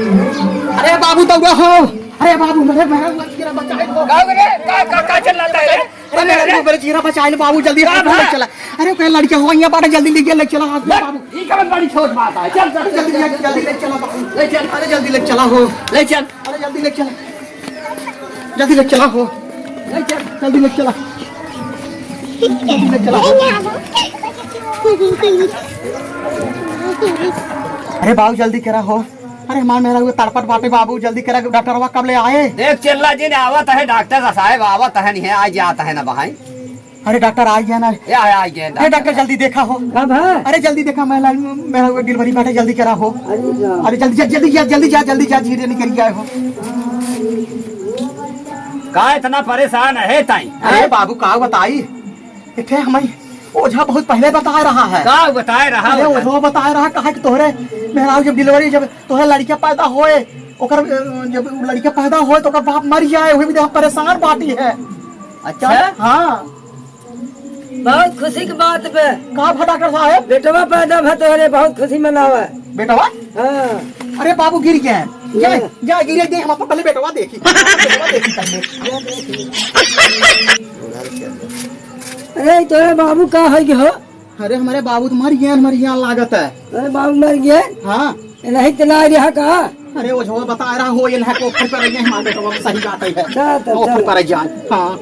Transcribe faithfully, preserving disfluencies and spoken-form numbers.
अरे बाबू, दौड़ा हो। अरे बाबू, मेरे, मेरे लड़किया बचाए हो। का रे? का, का, का चिल्लाता है रे? अरे मेरे, मेरे जीरा बचाए ले बाबू, जल्दी का हॉस्पिटल भा? ले चला। अरे कोई लड़किया हो, यहाँ बाटा, जल्दी ले, ले चला हॉस्पिटल बस, बाबू। ई कवन बड़ी छोट बात है। चल, चल, चल, जल्दी, चल, जल्दी, जल्दी ले चला बाबू। ले चल। अरे जल्दी ले चला हो। ले चल। अरे जल्दी ले चला। जल्दी ले चला हो। ले चल। जल्दी ले चला। जल्दी ले चला हो। अरे बाबू, जल्दी करा हो। अरे हमार मेहरारू तड़पत बाटे बाबू, जल्दी करा, डॉक्टरवा कब ले आए? देख चिल्ला जिन, आवत है डॉक्टर साहब, आवत है, नहीं है, आ जात है ना बहाई। अरे डॉक्टर आ गया ना। ए, आ, आ गया अरे डॉक्टर, जल्दी देखा हो। का भा? अरे जल्दी देखा, मैं मेहरारू डिलीवरी बाटे, जल्दी करा हो। अरे जा। अरे जल्दी जा, जल्दी जा, जल्दी जा, जल्दी जा, धीरे निकल गया हो। का इतना परेशान है ताई? अरे बाबू, का बताई, इथे हमें ओझा बहुत पहले बता रहा है। का बताए रहा अरे ओझा? ओझा बता रहा, कहा कि तोहरे मेहरारू जब डिलीवरी, जब तोहरे लड़का पैदा होए, ओकर, अ, जब लड़का पैदा होए तो ओकर बाप मर जाए, वही भी हम परेशान बाटी है। अच्छा? हाँ। बहुत खुशी की बात बे। का भा डॉक्टर साहब? बेटवा पैदा भा तोहरे, बहुत खुशी मनावा। बेटवा? हाँ। अरे बाबू गिर गया है। जा, जा। जा गिरे दे, हम अपन पहले बेटवा देखी। बेटवा देखी पहले। अरे तोरे बाबू का है कि हो? अरे हमारे बाबू तो मर गए, मर गया लागत है। अरे बाबू मर गए? हाँ। नहीं तो ना रहा का? अरे वो जो बता रहा हो, ये लहको ऊपर पर रह गए, हमारे बेटवा सही बात है। जा तो, कोखर जा। पर जाए। हाँ।